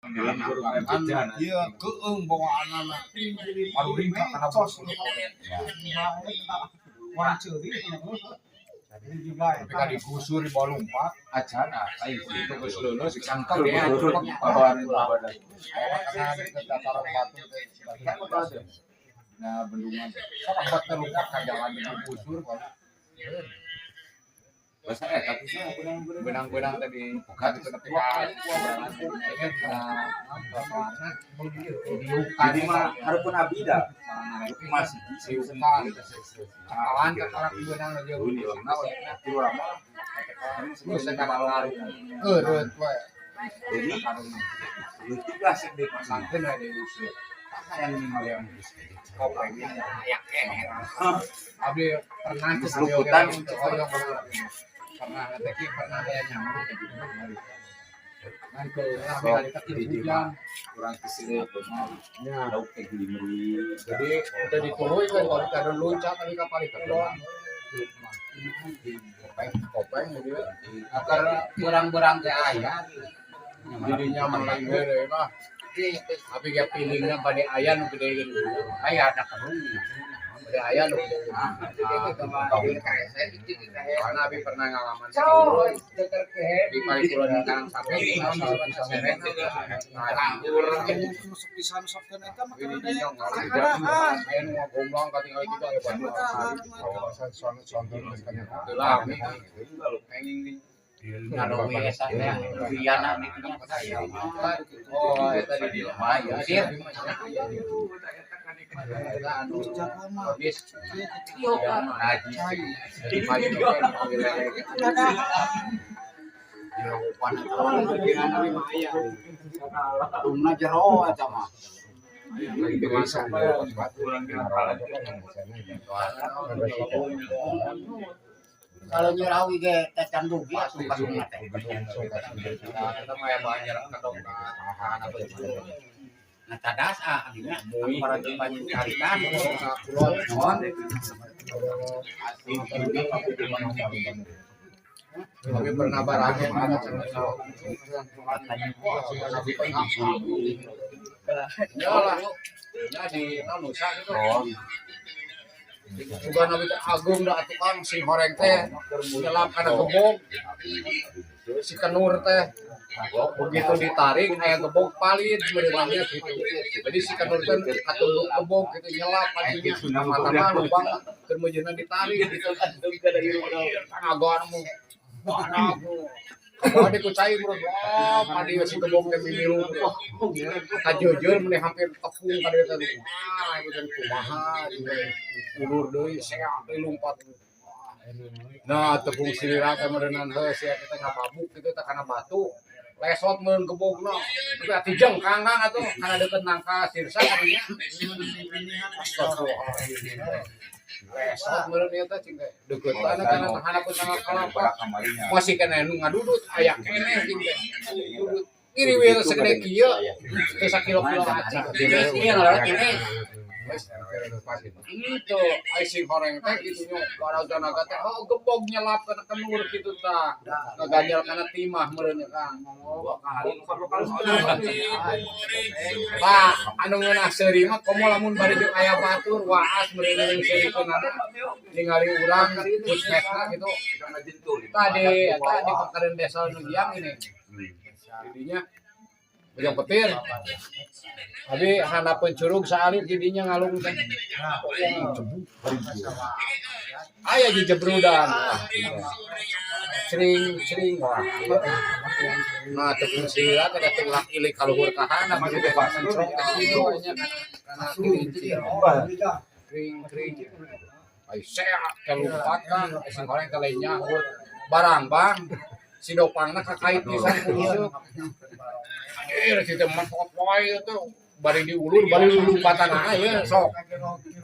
Kan ieu keueung bawaanana. Maruringkak kana bos. Orang ceuri. Tapi kan digusur di bawah lompat, Acana lain itu geus leuleus cangkem ya. Bawaan badan. Bawa kana deket dataran batu teh. Nah, bendungan. Sama buat terluka ka jalan digusur. Bahasa eta sih Benang-benang tadi bukan itu tapi Jadi mah harupun abdi dah masih siukan cakalan cakalan benang aja terus saya kalah eureut we. Jadi leutik lah sedek Sangkeun we diusir yang ningali kopengnya aya keneh. Abdi pernah Keseluputan. Pernah teh pernah aya nyamuk ngan ke abdi hari teh hujan. Kurang kesini Ya. Lauk teh geli. Jadi udah dituluy kan kalau kada loncat tadi kapal itu doang. Kopeng, kopeng jadi Akar berang-berang teh aya. Jadinya malah heureuy mah. Tapi ge pilihna bade aya nu gede gitu. Aya ada kerung. Bade aya nu gede. Karena abi pernah ngalaman di Parikulan di Karang Sape di Seren. Nganggur. Masuk pisan sok teh eta mah Ini kana nyong aya nu ngagomblang katingali kitu aya batu. Teu lami. Henging di Ngadowi eta teh Riana ditu nya. Oh, eta di Aya sih. Anu habis najis jadi maju Jeropan eta. Dumna jero eta mah. Masak. Kalau nyerawi ge teh can dugi atuh kadungna teh. Eta mah ya banyak kedong. Nah tadas ah nya para banyak caritan. Kulon. Tapi pernah barangnya mana. Ya lah, ya di Nusa gitu. Juga Nabi Agung dah tukang sing horeng teh nyelap kana gebog. Si kenur teh begitu ditarik aya gebog palid meureunan gitu. Jadi si kenur teh katunduk gebog gitu nyelap artinya mata lubang keur meujeuhna ditarik gitu. Agoan mu. Wah, di kucai bro, wah, padi si gebog teh mimilu. Kajeujeur meni hampir tepung ka dieu teh. Ah, ieu teh kumaha ulur deui seak deui lumpat. Nah, tepung silira teh meureunan heuh sia kita ngababuk kitu teh kana batu. Lesot meureun gebogna. Tapi atuh jengkang kang atuh kana deukeut nangka sirsa kadinya. Astagfirullahaladzim. Lesot meureun ieu teh cing teh. Deukeutana kana handapun tangga kalapa. Masih keneh nu ngadudut aya keneh cing teh. Dudut. Ngiri we segede kieu teu sakilo-kilo acan. Iya ngalorot ini. Itu ai sing horeng teh kitu nya baraga teh oh gebog nyelap kana kenur kitu tah. Ngaganjal kana timah meureun Kang. Tah anu ngeunah seuri mah komo lamun bari jeung aya batur waas meureun jeung seurikeunana ningali urang puskesna gitu. Tadi eta di pakareun desa nu giang ini. Jadinya bujang petir. Abi handapeun curug saalit jadinya ngalung teh. Aya jejebrudan. Cring cring wah. Nah tepung sila teh teh lak ilik ka luhur ka handap gitu mencrong teh kitu nya kana kelinci. Kring kring. Ai seak teh lumpat kan sing goreng teh lain nyahut. Barang bang si dopangna kakait pisan ku useup. Anjir si teh mentot wae teh bari diulur bari lumpatan aya sok.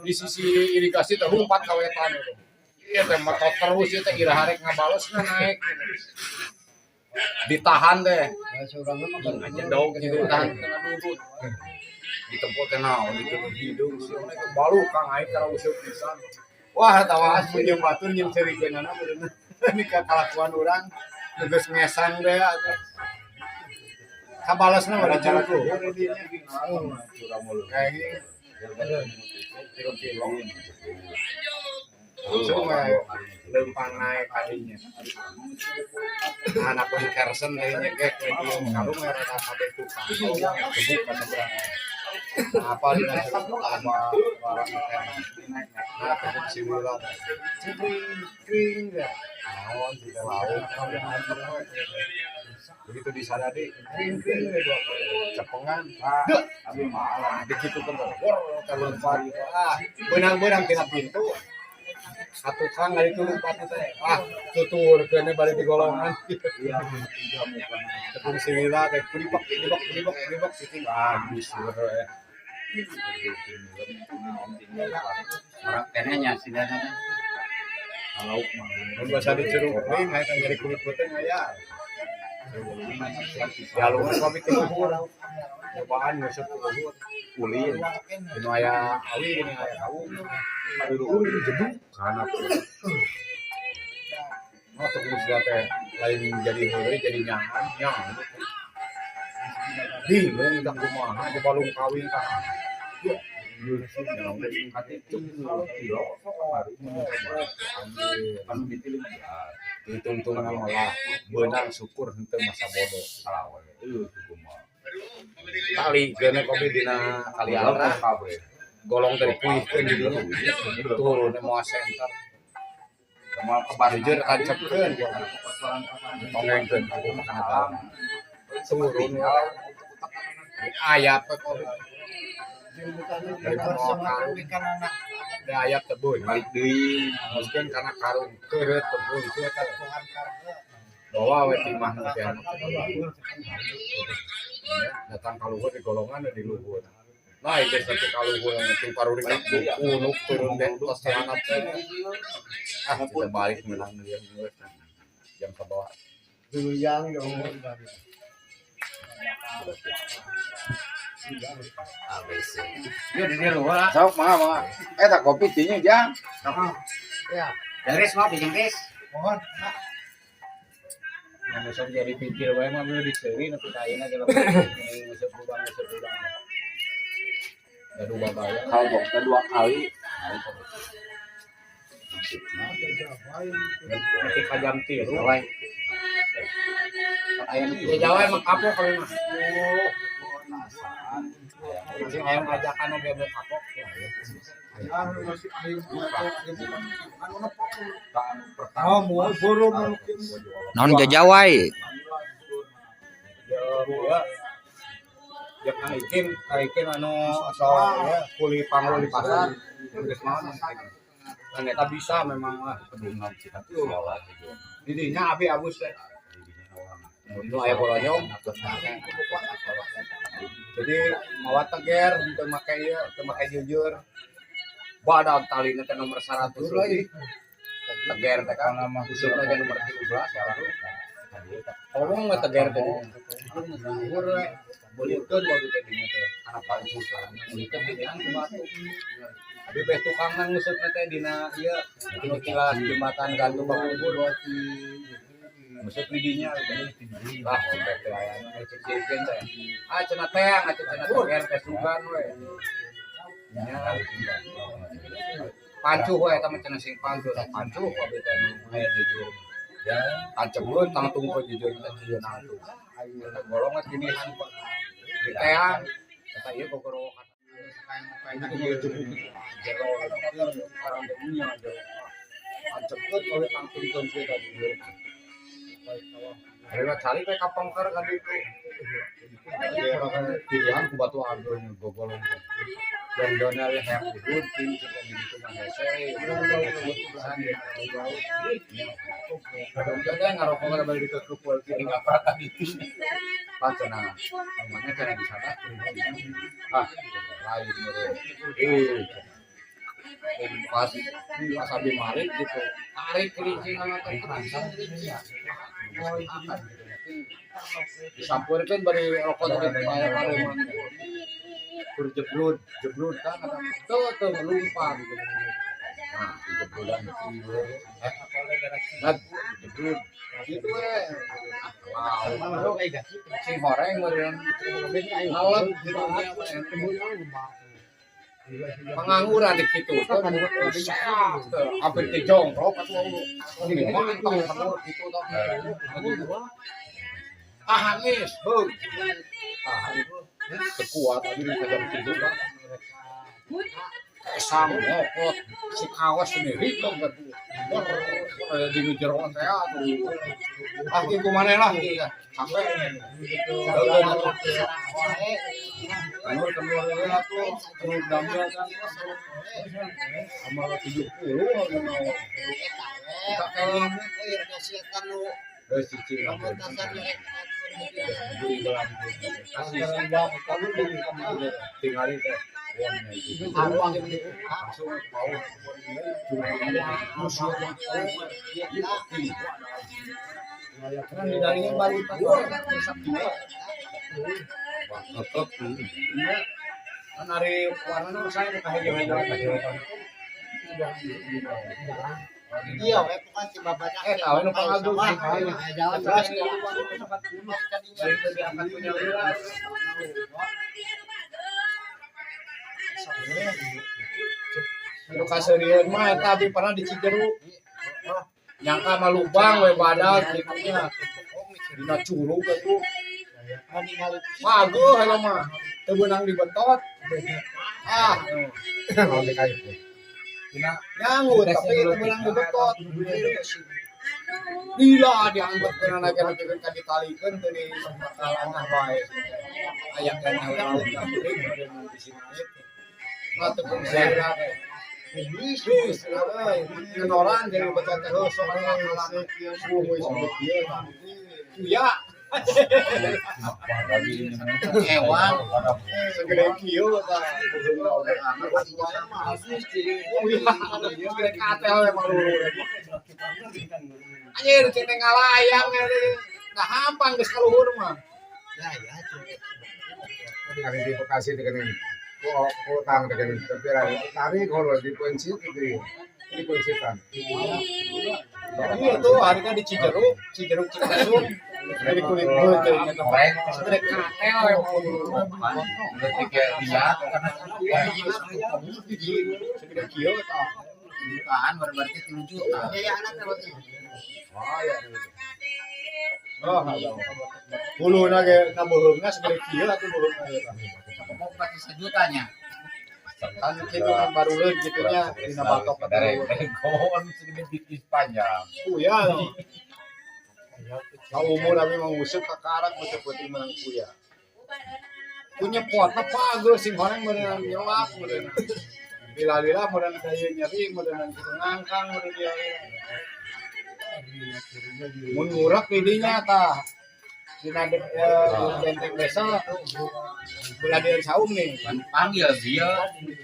Di sisi irigasi teh lumpat ka wetan itu. Ieu teh metot terus ieu teh iraha rek ngabalesna naek. Ditahan teh. Jedog gitu ditahan tengah dudut. Ditempo teh naon itu hidung sieun teh baluh kang aing kana useup pisan. Wah tawas jeung batur jeung ceurikeunana meureunna. Ini kalakuan urang geus ngesang deh atuh. Kabalasna mah dijeruk luhur dinya. Kayak kilo-kilo. Langsung lempang naik kadinya. Anak pun kersen kayaknya ge medium kalung rada kabeh tukang. Gebuk ka seberang. Apa dina jeruk apa barang teh. Nah, tepung siwila. Cing kring ya. Naon di laut. Begitu disadari kring kring dua cepengan. Ah, begitu kan wor lompat. Ah, beunang-beunang tina pintu. Satu kang ari itu lompat teh. Ah, tuturkeun bari di golongan. Tepung siwila teh kulipok kulipok kulipok kulipok cicing ah bisa we. Orang kenenya sih dah. Lauk mah. Mun basa diceruk ning aya kan jadi kulit peuteung aya. Jalungan kami ti luhur. Cobaan nguseup ti luhur. Ulin. Dinu aya awi geuning aya kawung. Di luhur jeduk kana. Oh, tepung siwila teh lain jadi heureuy jadi nyangan nyangan. Bingung tak kumaha coba kawin ka. Hitung-hitungan malah beunang syukur henteu masa bodoh. Tali geuna kopi dina kali arah golong teh dipulihkeun di dinya. Turun moal senter. Jujur tancepkeun tongengkeun kana talang. Turun ayat kopi. Dari karung da ayat tebun Balik deui. Maksudnya karena karung keureut tebun kieu teh. Bawa we timah nu teh anu datang ka luhur di golongan di luhur. Nah, geus nepi ka luhur anu paruri ka kunuk turun teh tos handap teh. Ah, kita balik menang dia jam ke bawah. Duyang dong. Dia di luar. Sok mangga mangga. Eta kopi tinya jang. Ya, Jengkris mah jengkris. mohon. Yang besok jadi pikir wae mah beuh diseuri nepi ka ayeuna ge lamun nguseup lubang nguseup lubang. Gaduh babaya. Kalau teh dua kali. Nepi ka jam 3. Jawai. Ayam Ya Jawa emang kapok kalau mah. Sing ayam ajakan oge beu kapok. Oh, mau buru mungkin. Naon jajawai? Ya Kang Ikin, Kang Ikin anu asal ya kuli panglo di pasar. Geus naon kan eta bisa memang lah. Didinya abi abus teh. Nu aya bolonyong. Jadi mawa teger teu make ieu, teu make jujur. Badan talina teh nomor 100 lagi. Teger teh kan usupna ge nomor 13 ya. Ngomong mah teger teh. Luhur we. Beulikeun waktu teh dinya teh. Anak pancu beulikeun dinya ku batu. Abi beh tukangna ngusupna teh dina ieu anu kilas jembatan gantung ka kubur. Nguseup di dinya lah sampai teh aya cek cek teh. Ah cenah teang atuh cenah teger teh sugan we. Nya pancuh we eta mah cenah sing pancuh tah pancuh abi teh nu aya jujur. Tancep tangtung ke jujur teh sieun atuh. Eta golongan ginihan Pak. Di teang eta ieu gogorowokan. Jero orang dunia jero. Tancep we tangtungkeun kieu ka jujur. Ayeuna cari we ka pengker ka ditu. Pilihan ku batu ageung gogolong. Jondona we hayang udud tim cenah di ditu mah hese. Jondona ngarokok kada bari ditutup kieu ngaprak ka ditu. Pan cenah namanya cenah di sana. Ah, lain meureun. Pas pas abi malik gitu. Tarik kelincing teh terangsang ya. Disampurkeun bari rokok teh aya pareuman. Kur jebrud, jebrud kan tuh tuh ngelumpat gitu. Nah, dijebrudan. Nah, jebrud. Gitu we. Sing horeng meureun ngalep gitu. Pengangguran di situ. Hampir dijongkrok atuh. Ini mantap gitu toh. Ah geus, heuh. Tahan. Teu kuat abi di jam 3 Pak. Kesang ngopot si kawas sendiri dong atuh. Di jeroan teh atuh. Ah kieu kumaha lah sampai kenur kenur heula tuh kenur damel kan sama 70 kita kayak cicing tinggalin teh langsung mau kan hari warnanya saya kayak. Iya, bukan si bapaknya. Tahu nu pangagung. Terus Nu kaseurieun mah eta abi pernah di Cijeruk. Nyangka mah lubang we badag kitu nya. Dina curug atuh. Paguh eta mah. Teu beunang dibetot. Ah, nyanggut tapi teu beunang dibetot. Lila dianggap kena naik ka ditalikeun teu di kalanah wae. Aya keneh we di sini. Nah, teu fungsi teh. Geus, euy, ngenoran jeung betot teh heuh sok ngalang sungguh sebut ieu. Kuya. Hewan. Segede kieu tah. Segede katel emang lulu. Anjir cing teh ngalayang nah hampang geus ka luhur mah. Ya ya. Kali di Bekasi dengan kotang dengan tapi tarik kalau di kunci itu di kunci kan. Iya tuh harga di Cijeruk, Cijeruk Cikasung dari kulit beuteung eta segede katel emang lulu. Berarti kayak lihat karena Segede kieu tah. Jutaan berarti 3 juta. Ya anak berarti. Oh, huluna ge na beuheungna segede kieu atuh beuheungna eta. Pokok pasti sejutanya. Kan kitu kan baruleun kitu nya dina batok dari kon segede bisnis panjang. Kuya. Ka umur abi mah nguseup ka karak peuting-peuting menang kuya. Punya potna pageul sing horeng beunang nyelap beunang. Lila-lila beunang daya nyeri beunang kitu ngangkang beunang dia. Mun ngurek di dinya tah. Dina benteng desa belah dieu saung nih. Panggil dia.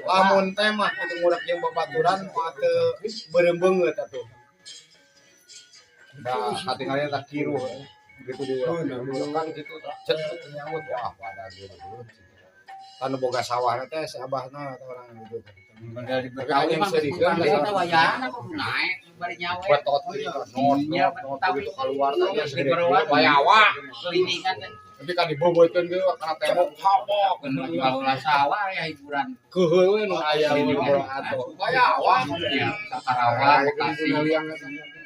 Lamun teh mah kitu ngurek jeung babaturan mah teu beureum beungeut atuh. Nah, katingalina tah kiruh gitu di kan gitu cet nyamut wah pada gitu. Kan boga sawahna teh si abahna atau orang gitu. Dari Tapi hanya Emang serikeun kita wayana kok naik bari nyawe. betot gitu not not not begitu keluar teh segede bayawa. Kelilingan kan. Tapi kan diboboikeun ge kana tembok habok. Kalau sawah ya hiburan. Keuheul we nu aya we di bawah atuh. Bayawa. Ya, Karawang, Bekasi.